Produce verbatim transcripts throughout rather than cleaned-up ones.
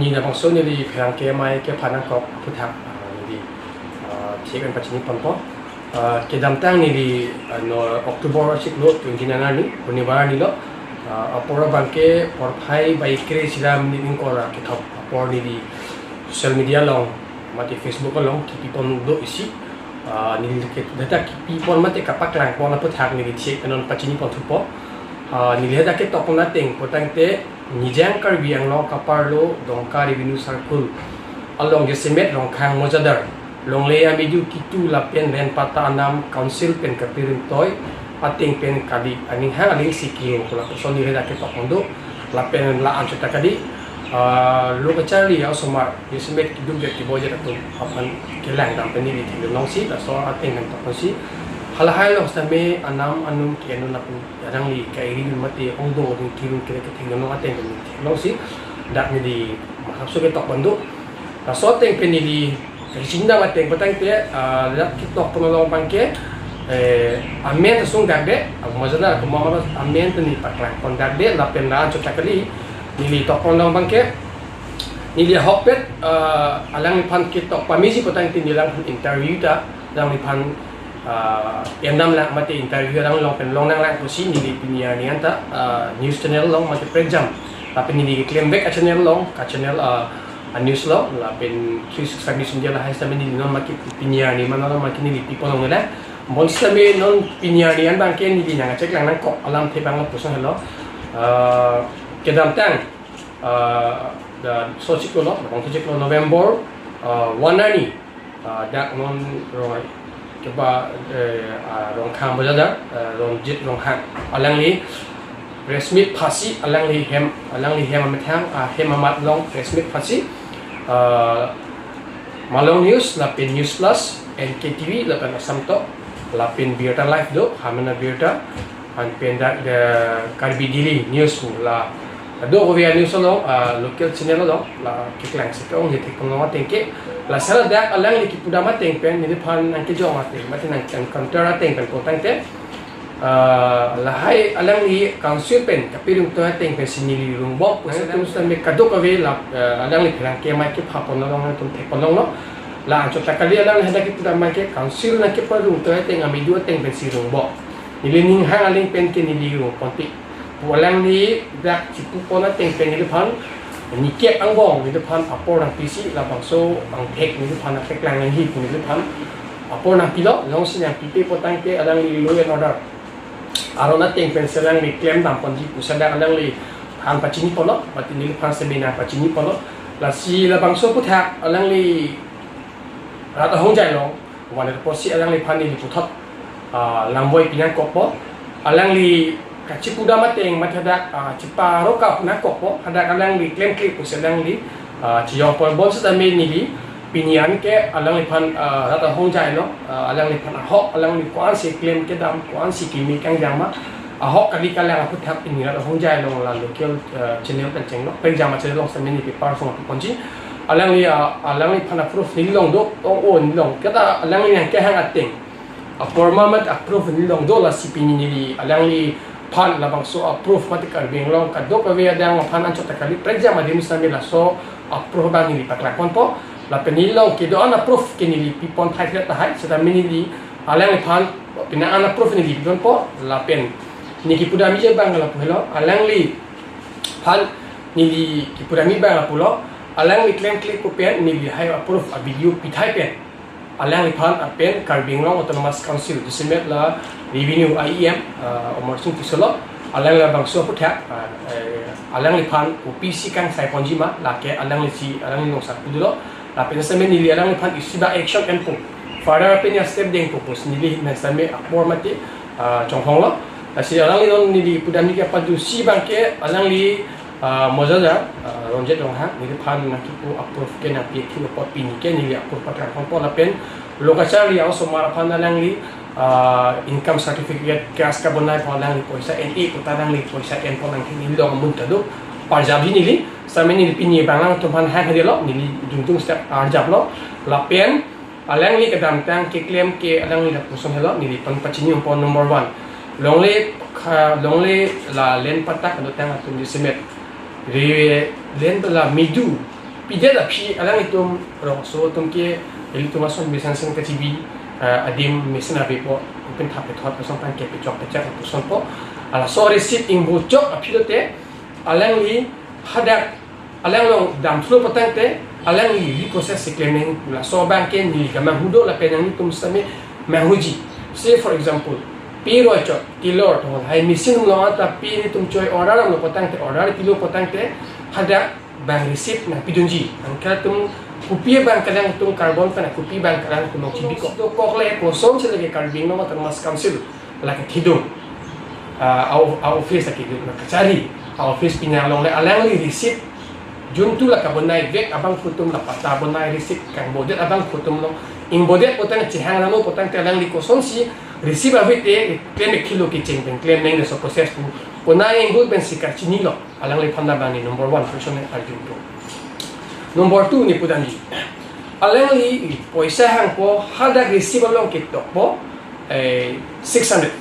Neli labangso neli pherangke amei kephan nangkok aphuthak, ah, neli, ah, thek pen pachini ponpo. Ah, kedamtang neli, ah, no October achiklo twenty-nine arni, Shonibar arni lo. Ah, apor abangke porphai bai kre-isi ra minit ingkoi ra kethom apor neli social media along, mate Facebook along kipi pon do isi. Ah, neli ke data kipi pon mate kapaklang pon aphuthak neli thek pen non pachini pon thupo. Ah, neli hadak ketok pon ateng pulotangte Nijang Karbi Anglong kaparlo Dongka Revenue Circle along jasemet Rongkhang Mojadar, longle ameju kitu lapen rent patta anam council pen kaperingtoi ateng pen kali aning hang aling si kilo kula puson neli hadak ketok pon do. Lapen la-an chot ta kali, ah, lo kacharli a-osomar jasemet keduk det keboi det atum aphan kelang dam pen neli theklong si laso ateng pen tok ponsi. Halahai along sitame anam anum ke-en un lapen alangli ka-iri un mate ongdung ongdung kirun kere kethek long ateng pen theklong si dak neli mahapso ketok pon do. Laso ateng pen neli kachingdam ateng pulotangte, ah, dak ketok pon along abangke, eh, amen ta sung dakde, ah, Mojadar komat amen ta neli paklang pon dakde, lapen la-an chot ta kali, neli tok pon along abangke, neli ahokpet, ah, alangliphan ketok pameji pulotangte neli alangphan interview ta, alangliphan, ah, endam lang mate interview alang along pen long nanglang pusi neli pini arni anta, ah, news channel along mate prekjam. Lapen neli keklemvek a-channel along, ka-channel, ah, a-news along, lapen three six five News India lahai sitame neli non maki pini arni ma non maki neli pi pon longle. Bonsitame non pini arni an abangke neli nangcheklang nangkok alamthe abang lapuson helo. Ah, kedamtang, ah, da so chiklo lo, bang so chiklo November, ah, one arni, ah, dak non rong keba, eh, ah, Rongkhang Mojadar, eh, Ronjit Ronghang, alangli press meet phasi, alangli hem, alangli hem amethang, ah, hem amat along press meet phasi, ah, Malong News, lapen News Plus, N K T V, lapen Assam Talk, lapen Birta Live do, Hamena Birta, anpen dak the Karbi Daily News pu la, la do-an a-news along, ah, local channel along la keklang si ke-ong hithek pon long ateng ke, la sala dak alangli kipudam ateng pen neliphan nangkejong ateng mate nang-encounter ateng pen pulotangte, ah, lahai alangli council pen kaperingtoi ateng pensi neli rungbom, nangtum sitame kadokave la, ah, alangli pherangke amei kepha pon along nangtum thek pon longlo. La-an chot ta kali, alangli hadak kipudam abangke council nangkeparungtoi ateng ameju ateng pensi rungbom. Neli ning hang aling pen ke neli rung ponpik pu alangli dak chipu pon ateng pen neliphan nikep angbong neliphan apor nangpi si labangso angthek neliphan apeklang nangji pu neliphan apor nangpilo, jongsi nangpipe pulotangte alangli law and order aron ateng pensi alangli klem dam ponji pusi dak alangliphan pachini ponlo, mate neliphan sitame nangpachini ponlo. Lasi labangso aphuthak alangli rat ahongjai along vandet apotsi alangliphan neli puthot, ah, langboi pi nangkokpo. Alangli kachipudam ateng mate hadak, ah, chiparoka pu nangkokpo, hadak alangli klemkle pusi alangli, ah, chiyong pon. Bonsitame neli pini an ke alangliphan, ah, rat ahongjai along, ah, alangliphan ahok alangli ko-ansi klem kedam, ko-ansi kimi kangjang ma, ahok kali kalang aphuthak pini rat ahongjai along la local, ah, channel pen chenglo, prekjam a-channel along sitame neli parsong pu ponji. Alangli, ah, alangliphan a-proof neli along do, ong-o neli along. Keta alangli nangkehang ateng apor ma mate a-proof neli along do, lasi pini neli alangliphan labangso a-proof mate Karbi Anglong kadokave adang aphan anchot ta kali, prekjam adim sitame laso a-proof abang neli paklang ponpo. Lapen neli along kedo-an a-proof ke neli pi pon thai thai tahai, sitame neli alangliphan pini an a-proof neli pi ponpo. Lapen neli kipudamji abang lapu helo, alangliphan neli kipudamji abang lapulo, alangli klemkle pu pen neli lahai a-proof a-video pithai pen alangliphan lapen Karbi Anglong Autonomous Council jasemet la revenue a-E M, ah, Amarsing Tisso lo, alangli labangso aphuthak, ah, eh, alangliphan kopisi kangsai ponji ma, lake alangli si alangli along sarpi dolo. Lapen sitame neli alangliphan isi ba action enpo, further pen ya step dengpo pusi neli ahin pen sitame apor mate, ah, chonghong lo. Lasi alangli non neli pudamji ke padusi abangke alangli, ah, Mojadar, ah, Ronjit Ronghang, neliphan nangkipu a-proof ke nangpi thilo apot pini ke neli a-proof paklang ponpo. Lapen lo kacharli a-osomar aphan alangli, ah, income certificate, cash kabonai aphan alangli poisa en-e pu ta alangli poisa enpo nangkhe neli along amun ta do. Parjapji neli, sitame neli pini abang alangtum aphan hang hedi lo, neli dungdung step arjaplo. Lapen alangli kedamtang keklem ke alangli lapuson helo, neliphan pachini ponpo number one. Longle kha, longle la land patta kedotang atum jasemet, re land la meju Pidet aphi alanglitum rongso atum ke ilitum ason mesen sen kachibi, ah, adim mesen ave po, pen thap pethot ason tang ke pechok pechak lapuson po. Laso receipt ingbo chok aphi lote alangli hadak alang along damthulo pu tangte alangli reprocess si claim nang, laso abang ke neli kamanghu do lapen nanglitum sitame manghuji. Say for example, pe roi chot, tailor to hai machine along anta pe nelitum choi order damlo pu tangte, order pilo pu tangte hadak bang receipt nangpidunji. Anke ilitum kopi abang ke alangtum karbon pen kopi abang ke alangtum nangchibi kok. Dokok le kosonsi lake Karbi Anglong Autonomous Council lake thidung, ah, a, a office lake thidung, kachari a office pini along le alangli receipt juntu la kabonai vek abangphu atum, la patta bonai receipt kangbodet abangphu atum lo, ingbodet pu tang chehang ramo pu tangte alangli kosonsi receipt ave te claim ik-elo, kecheng pen claim nang, laso process pu konai angle pensi kachinilo. Alangliphan ta bang ni number one question arju do. Number two neli pudamji. Alangli poisa hangpo hadak receipt along ketok po, eh, six hundred.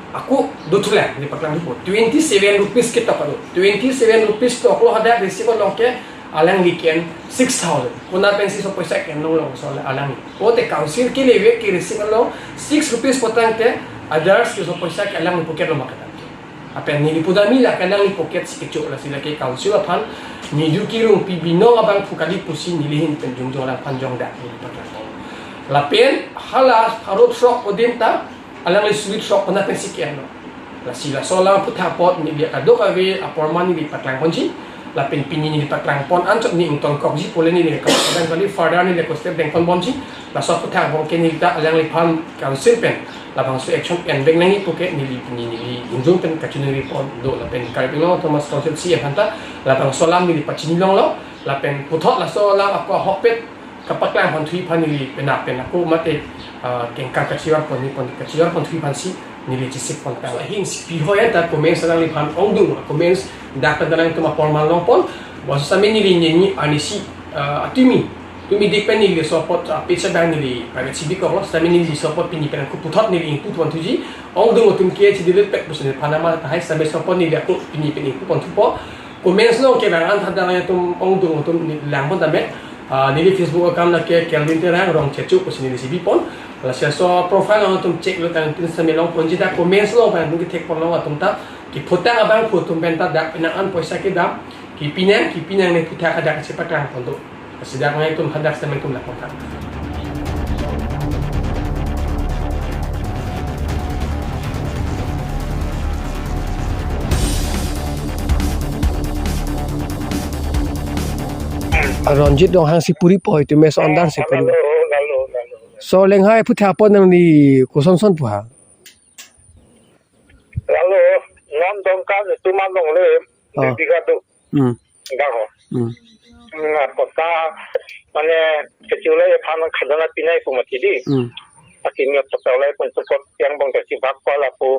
Ako dothulang, neli paklang thupo. Twenty seven rupees ketok ado. Twenty seven rupees toklo hadak receipt along ke, alangli ke-en six thousand. Konat pensi laso poisa ke-en longlo laso alangli. Pote council kele vek ke receipt along six rupees pu tangte others ke laso poisa ke alangli pocket along ma kedam ke. Lapen neli pudamji lake alangli pocket si kecho, lasi lake council aphan neli kirung pi binong abangphu kali pusi neli ahin pen jongjong alangphan jongdak neli paklang. Lapen hala pharo throk adim ta alangli suri throk konat pensi ke-enlo. Lasi laso alam aphuthak apot neli kadokave apor ma neli paklang ponji. Lapen pini neli paklang pon anchot neli ingtong kokji pule neli kapadang kali, further neli ako step dengpon bomji. Laso aphuthak abang ke neli ta alangliphan council pen labangso action en vek nangji pu ke neli pini neli ingjung pen kachiningri pon do, lapen Karbi Anglong Autonomous Council C E M aphan ta labangso alam neli pachini longlo, lapen puthot laso alam ako ahokpet kapaklang ponthui aphan neli penap pen ako mate, ah, kengkang kachivar pon ni pon kachivar ponthui aphansi neli chisik pon tang. So, ahin si pi hoi anta comments alangliphan ongdung, comments dak pen alangtum apor ma long pon. Bangso sitame neli neli anisi, ah, atumi tumi dik pen neli laso apot, ah, page abang neli private si bikoklo, sitame neli laso apot pini pen ako puthot neli ingpu ponthuji, ongdung atum ke chidelete pek pusi neliphan amat tahai sitame laso apot neli ako pini pen ingpu ponthupo. Comments along kevang an thada alanglitum ongdung atum neli lang pon tame. Ah, neli Facebook account lake Kelvin Terang Rongchechu pusi neli si bipon. Lasi laso profile along atum check lo tangte sitame long ponji ta, comments along abang atum kethek pon long atum ta kephutang abangphu atum pen ta dak penang an poisa kedam, kepi nang kepi nangne aphuthak hadak chepaklang pon do. Lasi dak nangtum hadak sitame nangtum lang pon tha. Ronjit Ronghang si puri po, itum meso andar si puri. Lalo, lalo, lalo. So lenghai aphuthak apot nangli koson son pu ha? Lalo, non Dongka netum along le, Oh. Bibika do. Hmm. Gaho. Hmm. Na kota, mane, kechulai aphan khajana pinai pu mati di. Hmm. Akimi apotolai pun support yang bang kachibak ko lapu,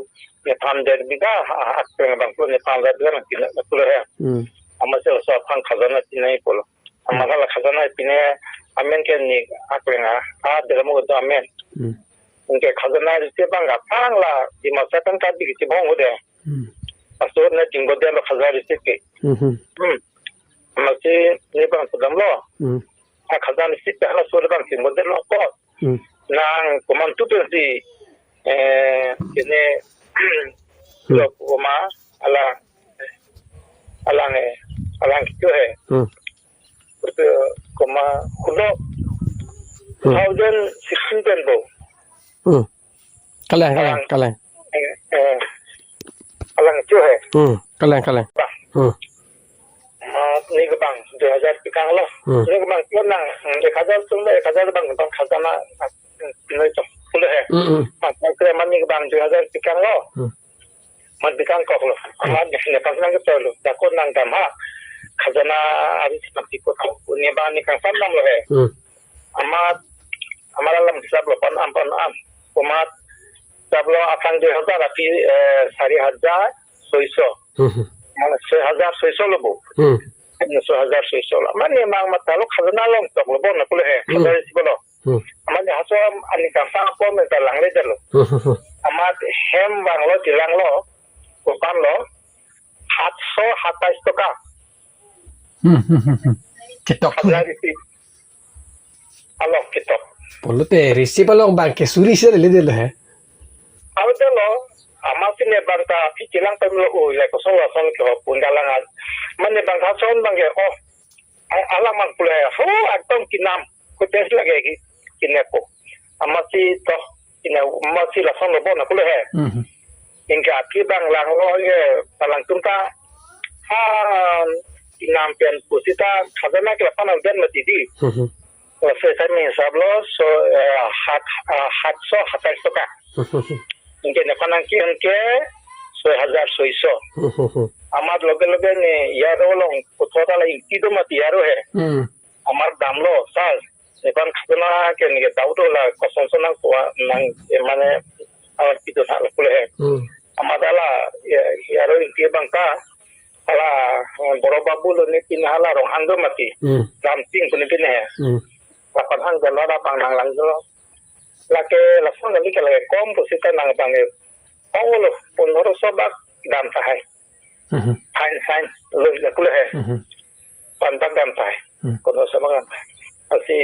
nephan der bigha, ha, ha, akreng abangphu nephan der bigha nang pinai lapu le. Hmm. Amatsi laso aphan khajana pinai pulo. Amat hala khajana pinai amen ke ni akreng a, a der mo do amen. Hmm. Anke khajana receipt abang aphrang la Dimasa tang kadi kachibong ude. Hmm. Laso ne chingbodet lo khajana receipt ke. Hmm, hmm. Hmm. Amatsi ne abang pudamlo. Hmm. A khajana receipt ke hala laso abang chingbodet lo ko. Hmm. Nang komantu pensi, eh, kene, Hmm. lo koma, alang, alang, eh, alang kecho he. Hmm. Koma, kulo, Hmm. two thousand sixteen pen bo. Hmm. Kalang, kalang, Alang. kalang. Eh, eh, alang kecho he. Hmm. Kalang, kalang. Bah. Hmm. Ah, ne ke bang, dui hajar pikang lo. Hmm. Ne ke bang, lo nang, hmm, ek hajar atum, ek hajar abang, bang khajana, hmm, pinoi chok. Kulo he. Hmm, hmm. Mas, mas, kre man ne ke bang, dui hajar pikang lo. Hmm. Mat pikang kok lo. Hmm. Mat ne, ne pas nang kecho lo. Dako nang dam ha. Khajana ari si mati ko tau. Ne bang ne kangsam dam lo he. Hmm. Amat, amat alam hisab lo pan am, pan am. Komat hisab lo aphrang dui hajar aphi, eh, sari hajar soiso. Hmm, hmm. Mane soi hajar soiso lo bo. Hmm. Mane soi hajar soiso lo. Mane mang matha lo khajana long tok lo bo na kulo he. Hmm. Khajana si bo lo. Hmm. Mane haso ani kangsam apor me ta langle det lo. Hmm, hmm, hmm. Amat hem vanglo, chelang lo, kopan lo, সাতশ সাতাইশ টকা। Hmm, hmm, hmm, hmm. Ketok. Habla receive. Along ketok. Pulote receive along bang ke suri sir le delo he. Aw delo, amatsi ne bang ta aphi chelang pemlo o, le koson lason ke ho pun dalang al. Mane bang ta son bang ke, oh, a-, alam mang pule, ho, atom kinam, ko tes lage ki, kinepo. Amatsi to, kine, amatsi lason lo bon pule he. Mhm. Anke aphi bang langlo ye, palangtum ta, ha, kinam pen pusita, khajana ke lapan auden mati di. Mhm. Laso sai me hisab lo, so, eh, hat, ah, hatso hatais toka. Anke nephan nangke anke, soi hajar soiso. Amat loge loge ne aro along puthot ta la ingti do mati aro he. Hmm. Amat damlo, sir. Nephan khajana ke ne doubt lo la, koson son nang kuwa nang, eh, mane, amat pidun hak pule he. Hmm. Amat hala, ya, aro ingti bang ta, hala, eh, Boro Babu lo ne pin hala Ronghang do mati. Hmm. Ramsing pu ne pin he. Hmm. Lapan hang jalo da bang nang lang jalo. Lake lason kali ke lake kom pusita nang bang ke. Ong lo, pondro so bak dam tahai. Mhm. Fine, fine. Lo, la pule he. Mhm. Pan bak dam tahai. Hmm. Pondro so bak dam tahai. Lasi,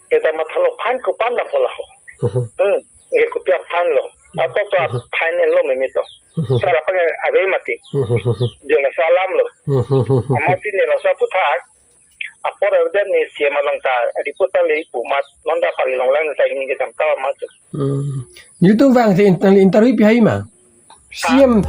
kita mathalo fine ko pan dam pola ho. Mhm. Hmm. Ye ko pia fine lo. Atau to Mhm. Fine lo mimito. Mhm. Sara pa ave mati. Mhm. Dia la salam lo. Mhm. Amatsi ne laso puthak. Apor auden ne C M along ta report ta le pu amat non ta pari long lang ta ini ke tam ta amat. Hmm. Nelitum vang si inter-, interview pi hai ma. C M.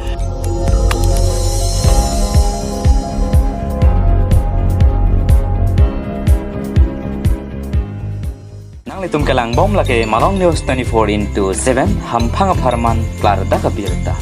Nanglitum kelang bom lake Malong News twenty-four into seven, hamphang apharman klardak abirta.